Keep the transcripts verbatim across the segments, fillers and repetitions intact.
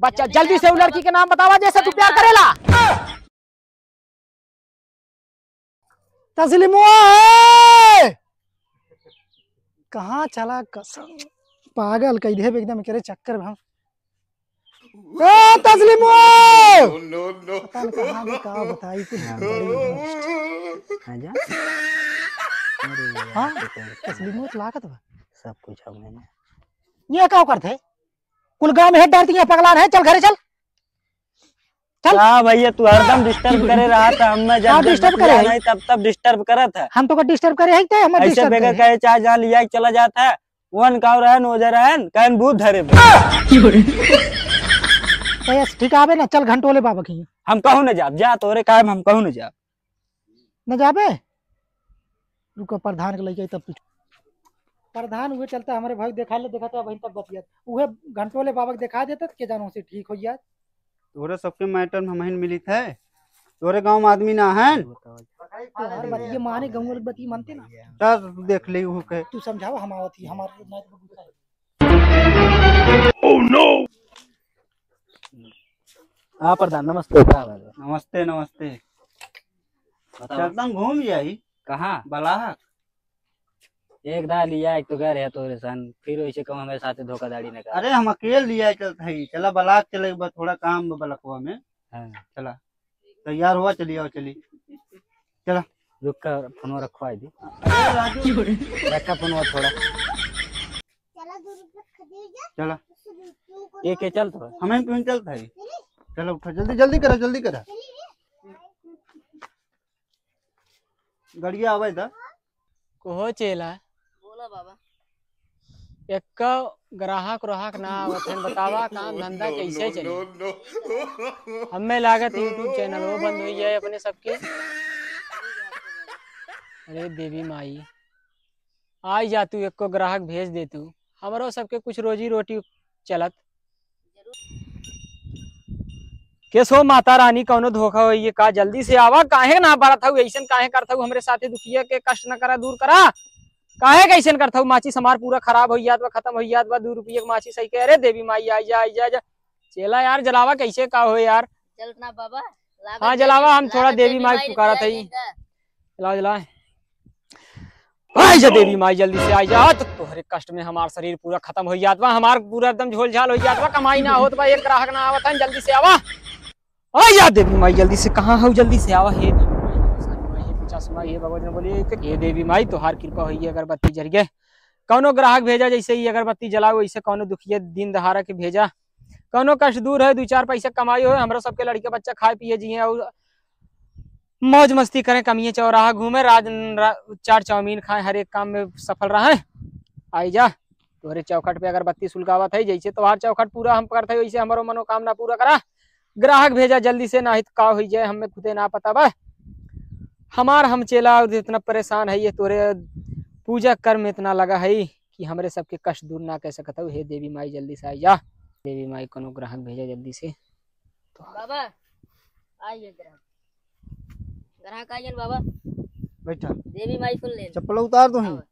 बच्चा, जल्दी से उ लड़की के नाम बतावा, जैसे तू प्यार करेला। तसलीमुआ है। कहाँ चला कसम, पागल कई देबे एकदम, एकरे चक्कर में हम। ए, तसलीमुआ! पता न कहाँ में का बताई, कुछ बड़ी होस्ट। हाँ जा। अरे यार, हाँ? तसलीमुआ तो लागत बा। सब कुछ अब मैंने। ये का करत है? कुल गाँव में हेड डालती है, पगला है, चल घरे चल। चल। का भैया, तू हरदम डिस्टर्ब करे रहा था, हम मैं जब हाँ, जब डिस्टर्ब करे है। नहीं, तब तब डिस्टर्ब करत है। हम तो का डिस्टर्ब करे है, ते हम ऐसे डिस्टर्ब बेगर करे। कहे चाहे जहाँ लिया चला जाता है, वन काव रहन, ओझा रहन, कहन भूत धरे बा। तो यस, ठीक आवे ना, चल घंटोले बाबा की। हम कहूँ न जाब, जा तोरे काहे में हम कहूँ न जाब। न जाबे? रुको, प्रधान के लइके तब तू। प्रधान उहे चलता हमरे भाई, देखा ले, देखा तो अबहिन तक बतियत। उहे घंटोले बाबा के देखा देता, के जानो से ठीक हो जात। तोरे सबके मैटर में हमहिन मिलित है, तोरे गाँव में आदमी ना है। तो हर बतिये माने, गाँव वाले बतिये मानते ना। तब देख ले उहू के। तू समझाओ, हम आवत ही, हमारे नाइट में गुस्सा है। हाँ प्रधान, नमस्ते। का हाल है? नमस्ते, नमस्ते। बताओ। चलतन घूम जाई। कहाँ? बलाक। एक दा लिया, एक तो कह रहे तोरे सन, फिर वैसे कहूँ हमारे साथ धोखाधड़ी न कर। अरे हम अकेले लिया चलत है, चला बलाक चले, बस थोड़ा काम बा बलकवा में। हाँ। चला, तैयार हुआ, चली आओ, चली। चला। रुक कर फोनवा रखवाई दी। अरे राजू। रखा फोनवा थोड़ा। चला। ये के चलत हो? हमें तुम चलत है। चला उठा, जल्दी, जल्दी करा, जल्दी करा। गड़िया आवे दा। कहो चेला। बोला बाबा। एक्को ग्राहक रोहक ना आवत है, बतावा काम धंधा कैसे चली? हमें लागत YouTube चैनल वो बंद हुई जाए अपने सबके। अरे देवी माई, आई जा तू, एक्को ग्राहक भेज दे तू, हमरो सबके कुछ रोजी रोटी चलत। केस हो माता रानी, कौनो धोखा होई का? जल्दी से आवा, काहे ना बरत हऊ, ऐसन काहे करत हऊ हमरे साथे? दुखिया के कष्ट न करा, दूर करा। काहे के ऐसन करत हऊ? माचिस हमार पूरा खराब होई जात बा, खतम होई जात बा। दू रुपये के माचिस है के? अरे देवी माई, आई जा, आई जा, आई जा। चेला यार, जलावा कैसे का हो यार? चलत ना बाबा, लागत हाँ, जलावा, हम थोड़ा देवी माई पुकारत हई। जलावा, जलावा। आई जा देवी माई, जल्दी से आई जा। तो तोहरे कष्ट में हमार शरीर पूरा खतम हो जात बा, हमार पूरा एकदम झोल झाल हो जात बा, कमाई ना होत बा, एक ग्राहक ना आवत है, जल्दी से आवा। आई जा देवी माई, जल्दी से, कहाँ हो, जल्दी से आवा। हे देवी माई, हे पचास माई, हे भगवती ने बोली, हे देवी माई, तोहार कृपा होई, अगरबत्ती जर गए, कौनो ग्राहक भेजा, जैसे ही अगरबत्ती जलाओ, वैसे कौनो दुखिया दिन दहाड़ा के भेजा, कौनो कष्ट दूर है, दू चार पैसा कमाई हो, हमरा सबके लड़के बच्चा खाए पिए जिए और मौज मस्ती करें, कमिए चौराहा घूमे, राज, रा, चाट चाउमीन खाएं, हर एक काम में सफल रहें। आई जा, तोहरे चौखट पे अगरबत्ती सुलगावत है, जैसे तोहार चौखट पूरा हम करत है, वैसे हमरो मनोकामना पूरा करा। ग्राहक भेजा जल्दी से, नाहीं तो का होई जाए, हमें खुदे ना पता बा। हमार हम चेला और इतना परेशान है, ये तोरे पूजा कर्म में इतना लगा है कि हमरे सबके कष्ट दूर ना कर सकत हो। हे देवी माई, जल्दी से आई जा। देवी माई, कोनो ग्राहक भेजा जल्दी से। बाबा, आइए ग्राहक। ग्राहक आइए बाबा। बैठा। देवी माई सुन ले। चप्पल उतार दो ही। हाँ।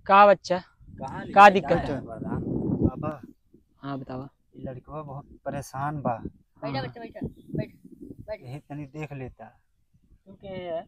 का बच्चा? कहाँ का दिक्कत है? बाबा। हाँ, बतावा। ये लड़कवा बहुत परेशान बा। बैठा, हाँ। बच्चा, बैठा, बैठ, बैठ। यही तनी देख लेता। तू के है?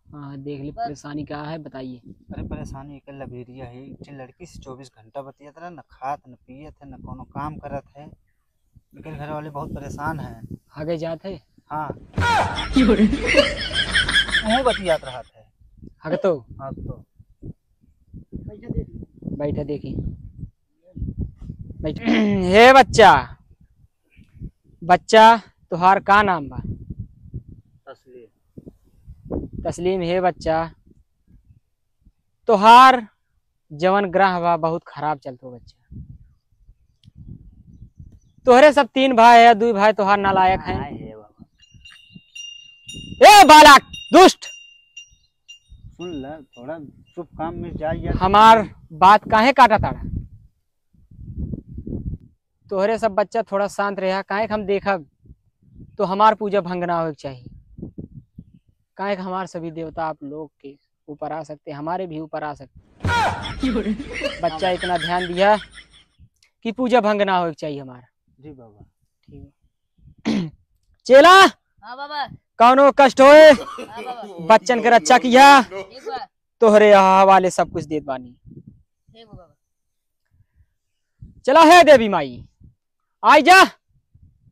हाँ, देख ले, बस। परेशानी का है, बताइए। अरे, परेशानी एक लभेरिया है, एक ठे लड़की से चउबीस घंटा बतियात रहा, न खात, न पियत है, न कोनो काम करत है। लेकिन घर वाले बहुत परेशान हैं। आगे जात है? हाँ। क्यों रे? वहीं बतियात रहत है। हग तो? हाँ तो। बैठा देखी। बैठ। हे बच्चा, बच्चा, तोहार का नाम बा? तस्लीम। तस्लीम, हे बच्चा, तोहार जवन ग्रह बा, बहुत खराब चलत हो बच्चा। तोहरे सब तीन भाई है, दुई भाई तोहार नालायक हैं। हाय हे बाबा। ए बालक, दुष्ट! सुन ले, थोड़ा शुभ काम में जाइए। हमार बात काहे काटा ताड़ा? तोहरे सब बच्चा थोड़ा शांत रहा, काहे कि हम देखब तो हमार पूजा भंग ना होए के चाही, काहे कि हमार सभी देवता आप लोग के ऊपर आ सकते, हमारे भी ऊपर आ सकते। बच्चा इतना ध्यान दिया कि पूजा भंग ना होए के चाही हमार। जी बाबा। ठीक। चेला, हाँ बाबा। कौनो कष्ट होए, हाँ बाबा। बच्चन के रक्षा किया, ठीक बा। तोहरे हवाले सब कुछ देत बानी। ठीक बा बाबा। चला हे देवी माई, आई जा,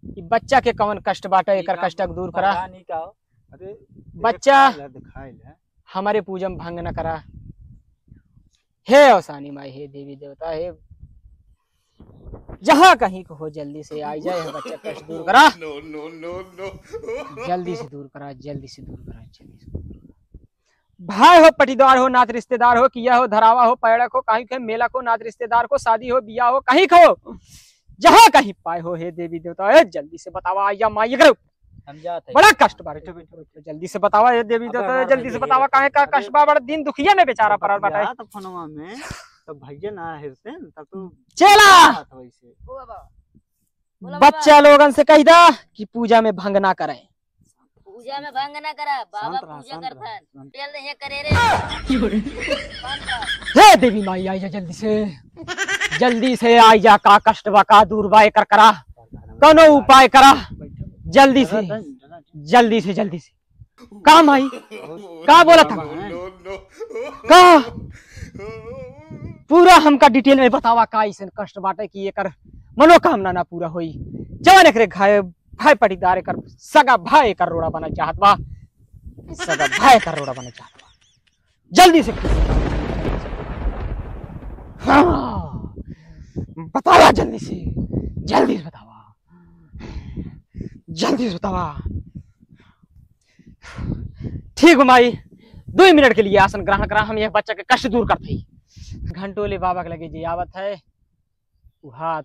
ई बच्चा के कौन कष्ट बाटे, एकर कष्ट दूर करा। प्रधान, ई का हो? अरे, बच्चा, दिखाइल है, दिखाइल है। हमरे पूजा में भंग न करा। हे अवसानी माई, हे देवी देवता, हे जहाँ कहीं को हो, जल्दी से आई जाए, बच्चा कष्ट दूर करा। No, no, no, no। जल्दी से दूर करा, जल्दी से दूर करा, जल्दी से दूर करा। भाई हो, पटीदार हो, नात रिश्तेदार हो, किया हो, धरावा हो, पैड़क हो, कहीं के मेला को, नात रिश्तेदार को, शादी हो, बिया हो, कहीं को, जहाँ कहीं पाए हो, हे देवी देवता, ए, जल्दी से बतावा, या माई करो। हम जात है। बड़ा कष्ट बाटे। बैठो, बैठो, बैठो। जल्दी से बतावा, ए देवी देवता, जल्दी से बतावा, काहे का कष्ट बा, बड़ा दिन दुखिया में बेचारा पड़ल बाटे। तो फोनवा में, तो भैया ना हेरते न, तब तो चेला! बात वैसे। ओ बाबा। बोला बच्चा बाबा। लोगन से कह दा कि पूजा में भंग ना करें। पूजा में भंग ना करा, बाबा शांत रहा, पूजा शांत रहा, करथन। शांत। तेल नहीं करे रे। हे देवी माई, आई जा जल्दी से, जल्दी से आई जा, का कष्ट बा, का दूर बा, एकर करा, कौनो उपाय करा, जल्दी से, जल्दी से, जल्दी से। का माई, का बोला था? का पूरा हमका detail में बतावा, का अइसन कष्ट बाटे कि एकर मनोकामना ना पूरा होई? जवन एकरे घाय भाई पटीदार एकर सगा भाई एकर रोड़ा बनल चाहत बा, सगा भाई एकर रोड़ा बनल चाहत बा। जल्दी से, हाँ, बतावा जल्दी से, जल्दी से बतावा, जल्दी से बतावा। ठीक बा माई, दुइ मिनट के लिए आसन ग्रहण करा, हम यह बच्चा के कष्ट दूर करत हई। घंटोले बाबा के लगे जे आवत है, उ हाथ,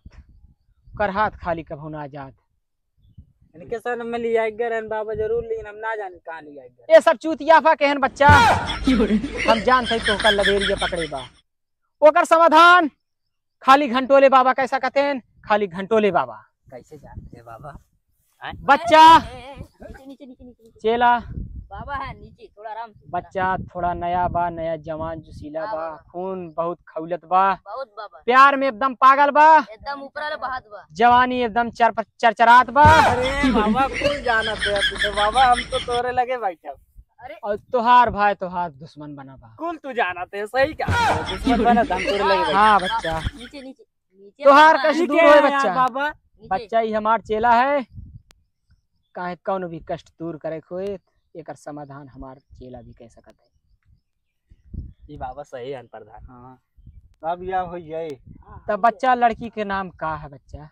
कर हाथ खाली कभो ना जात। इनके सर में लिया गए रहन बाबा जरूर, लेकिन हम ना जाने कहाँ लिया गए। ये सब चूतिया फा केहन बच्चा। हम जानत हई तोहका लबेरिया पकड़े बा। ओकर समाधान खाली घंटोले बाबा कैसा कहते हैं, खाली घंटोले बाबा। कैसे जानते हैं बाबा? हैं? बच्चा, ए, ए, ए, नीचे, नीचे, नीचे, नीचे, नीचे। चेला। बाबा है नीचे, थोड़ा आराम से। बच्चा थोड़ा नया बा, नया जवान जोशीला हाँ बा, बाबा। खून बहुत खौलत बा, बहुत बाबा। प्यार में एकदम पागल बा, एकदम ऊपर वाला बहात बा। जवानी एकदम चर, चरचरात बा। अरे बाबा, कुल जानत है तू तो बाबा, हम तो तोरे लगे बैठब। अरे। और तोहार भाई तोहार दुश्मन बना बा। कुल तू जानत है, सही कहा, दुश्मन बना, हम तोरे लगे बैठब। हाँ बच्चा। नीचे, नीचे। नीचे तोहार बाबा। कष्ट दूर होए बच्चा। बाबा। नीचे। बच्चा, ई हमार चेला है, काहे कौनो भी कष्ट दूर करे के होए, एकर समाधान हमार चेला भी कह सकत है। ई बाबा सही है प्रधान। हाँ। अब या हो जाए। तब बच्चा, लड़की के नाम का है बच्चा?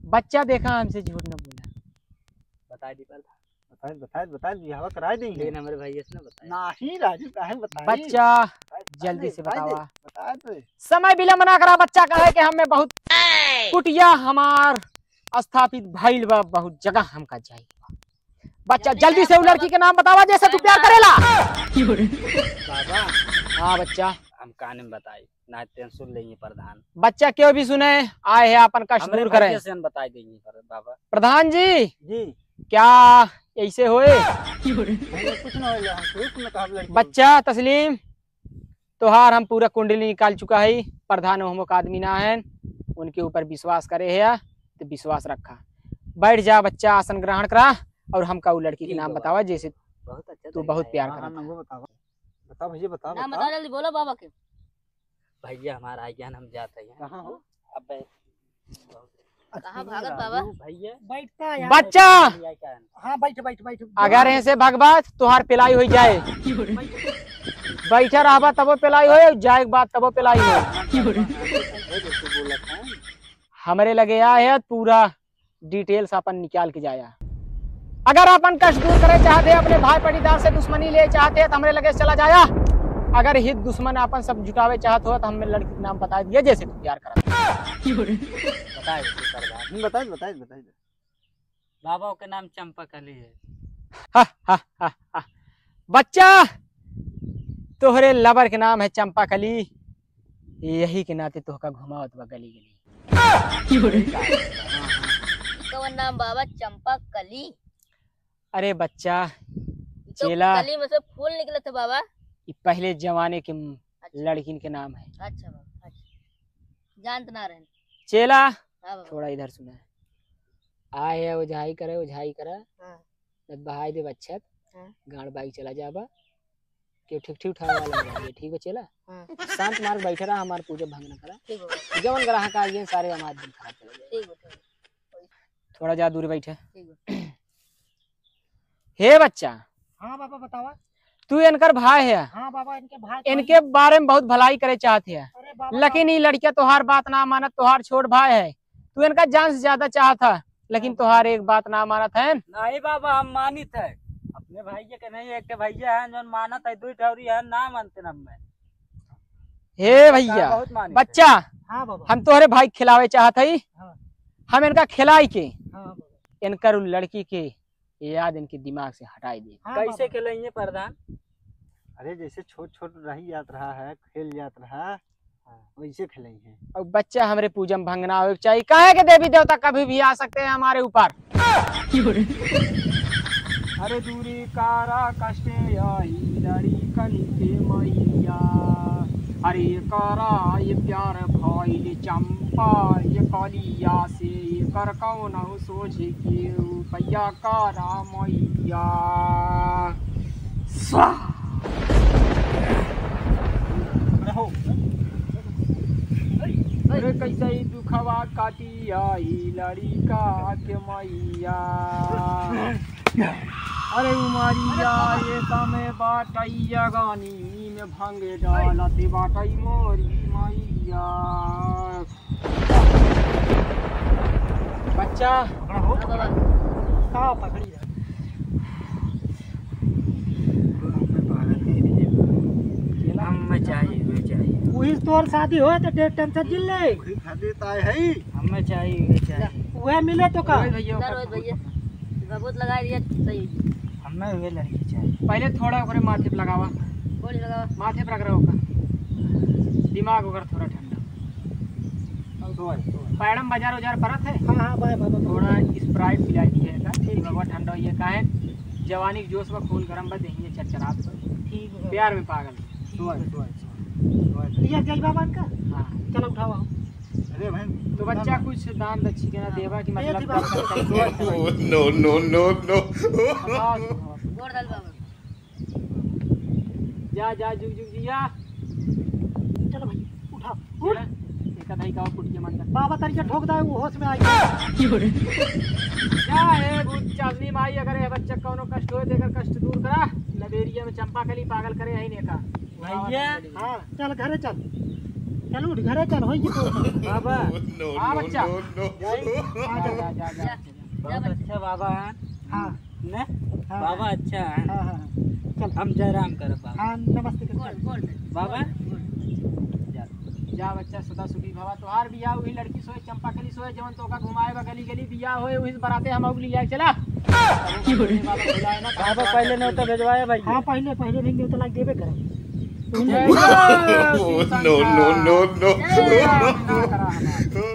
बच्चा देखा, हमसे झूठ न बोला। बताई दी प्रधान। बताई, बताई, बताई, बियाह कराई देंगे। लेकिन हमरे भैया से ना बताई। नाही राजू, काहे बताई? बच्चा, बताई, जल्दी से बताई दे, बतावा। बताई दे। समय विलंब ना करा बच्चा, काहे कि हमें बहुत कुटिया हमार स्थापित भइल बा, बहुत जगह हमका जाई बा। बच्चा, जल्दी से उ लड़की के नाम बतावा जैसे तू प्यार करेला। बाबा। हाँ बच्चा। हम काने में बताई। ना tension लेंगे प्रधान। बच्चा केहू भी सुने, आए हैं आपन कष्ट हमरे दूर करें। भैया से हम बताई देंगे पर बाबा। प्रधान जी, जी। क्या ऐसे होए? भैया, कुछ ना होले, हम झूठ में कहब लड़की। बच्चा तस्लीम, तोहार हम पूरा कुंडली निकाल चुका है, प्रधान हम आदमी ना है, उनके ऊपर विश्वास करे है, तो विश्वास रखा। बैठ जा बच्चा, आसन ग्रहण करा और हमका उ लड़की के नाम बतावा, जैसे बहुत अच्छा तू बहुत प्यार करत है। हाँ, हाँ, बतावा। बताओ भैया, बताओ, नाम बताओ। बताओ जल्दी, बोलो बाबा के। भैया हमारा आ गया, हम जाते हैं। कहाँ हो? अबे, कहाँ भागत बाबा? भैया। बैठता है यार। बच्चा! भैया क्या है? हाँ, बैठ, बैठ, बैठ। अगर ऐसे भगबा, तोहार पिलाई हो जाए। बैठा रहबा, तबो पिलाई हो, जाए के बाद तबो पिलाई हो। हमरे लगे आए है, पूरा details अपन निकाल के जाया। अगर अपन कष्ट दूर करे चाहते हैं, अपने भाई पटीदार से दुश्मनी ले चाहते हैं, तो हमरे लगे चला जाया। अगर हित दुश्मन अपन सब जुटावे चाहत हो, तो हमें लड़की के नाम बता दिया, जैसे तू प्यार करत। बताए दे, तू कर बात। हम्म, बताए दे, बताए दे, बताए दे। बाबा के नाम चंपा कली है। हा, हा, हा, हा। बच्चा, तोहरे lover के नाम है चंपा कली, यही के नाते तोहका घुमावत बा गली गली। कौन नाम बाबा? चंपा कली? अरे बच्चा, ई तो चेला। कली में से फूल निकलत है बाबा। ई पहले जमाने के अच्छा। लड़किन के नाम है। अच्छा बाबा, अच्छा। जानत ना रहन। चेला, हाँ बाबा। थोड़ा इधर सुना। आए है ओझाई करे, ओझाई करे। हाँ। न बहाई दे बच्चत, हाँ। गाड़ बाई चला जाबा। केहू ठीक ठीक उठावे वाला ना रहिए, ठीक बा चेला? हाँ। शांत मार्ग बैठे रहा, हमार पूजा भंग ना करा। ठीक बा। जवन ग्राहक आ गए सारे हमार दिन खराब चला जाए। ठीक बा, ठीक बा। थोड़ा जा दूर बैठे। ठीक बा। हे बच्चा। हाँ बाबा, बतावा। तू इनकर भाई है। हाँ बाबा, इनके भाई। इनके बारे में बहुत भलाई करे चाहत है। अरे बाबा, लेकिन बाबा। ई लड़किया तोहार बात ना मानत, तोहार छोट भाई है। तू इनका जान से ज्यादा चाहत है, लेकिन हाँ। तोहार एक बात ना मानत है। नहीं बाबा, हम मानित है। अपने भैया के नहीं, एक के भैया है जौन मानत है, दुई ठौरी है ना मानते ना हमें। हे भैया, बहुत मानित है। बच्चा, हाँ बाबा। हम तोहरे भाई के खिलावे चाहत हई। हाँ। हम इनका खिलाई के हाँ बाबा। इनकर उ लड़की के याद इनके दिमाग से हटाई दे। हाँ, कैसे बाबा। खेलइए प्रधान? अरे, जैसे छोट छोट रही जात रहा है, खेल जात रहा, हाँ। वैसे खेलइए। अब बच्चा हमरे पूजा में भंग ना होए के चाहिए। काहे के देवी देवता कभी भी आ सकते हैं हमारे ऊपर। अरे दूरी कारा कष्टे आई लड़िकन के मैया। अरे कारा ये प्यार भइल चंपा ये कलिया से, एकर कौन सोझ के उपैया कारा मैया। स्वाहा। अरे हो। अरे कैसे ही दुखवा काटी आई लड़िका के मैया। अरे उमरिया ये समय बाटैया गानी में भंग डालत बाटै मोरी मैया। बच्चा। पकड़ा हो। हाँ बाबा। का पकड़ी है? हमें चाहिए, हमें चाहिए। वही तोर शादी होए तो डेढ़ टन से जिल ले। वही खातिर तो आए है। हमें चाहिए, हमें चाहिए। वह मिले तो का? वही भैया, ना रोहित भैया, बहुत लगा दिया, सही। हमें वह लड़की चाहिए। पहले थोड़ा ओकरे माथे पे लगावा। गोली लगावा। माथे पे रगड़ा ओकर। दिमाग ओकर थोड़ा ठंडा। अब दो है, दो है। पैडम बाजार उजार परत है? हाँ, हाँ, बाय, बाय, बाय। थोड़ा Sprite पिलाई दिए का। ठीक, ठीक। दिमाग ठंडा होइए, काहे जवानी के जोश में खून गरम बा, देहिए चरचरात बा। ठीक है। प्यार में पागल। ठीक है। दो है, दो है, दो है। लिया जाई बाबा का? हाँ। चलो उठाओ आओ। अरे भाई, तो बच्चा ना, ना। कुछ दान दक्षिणा देवा कि ये मतलब थी बात। दक्षिणा दक्षिणा। No, no, no, no। बताओ, बताओ। गोड़ धल बाबा। जा, जा, जुग, जुग, जिया। चलो भाई, उठा, उठ। चला, एक आधा ही गाँव कुटिया मंडप। बाबा तरीका ठोक दा, वो होश में आई। जा, हे भूत चांदनी माई, अगर ये बच्चा कौनो कष्ट होए, तो एकर कष्ट दूर करा। लबेरिया में चंपा कली पागल करे, यही नेका। भैया। हाँ, चल घरे चल। चल उठ, घरे चल, होई की तो। बाबा। No, हाँ, no, बच्चा। No, no। आ जा, जा, जा, जा। बहुत अच्छा बाबा है। हाँ। ने? हाँ। बाबा अच्छा है। हाँ, हाँ, हाँ। चल। हम जयराम करब बाबा। हाँ, नमस्ते कर। गोड़, गोड़। बाबा? गोड़। जा। जा बच्चा, सदा सुखी भवा। तोहार बियाह वही लड़की सोए, चंपा कली सोए, जवन तोका घुमाए बा गली गली। बियाह होए, वही से बराते हम आउग लिया चला। बाबा बुलाए ना। बाबा पहले न्योता भेजवाए भाई। हाँ, पहले, पहले भी न्योता लाग देबे करे। जय हो, शिव शंकर। No, no, no, no। जय राम ना करा हमार।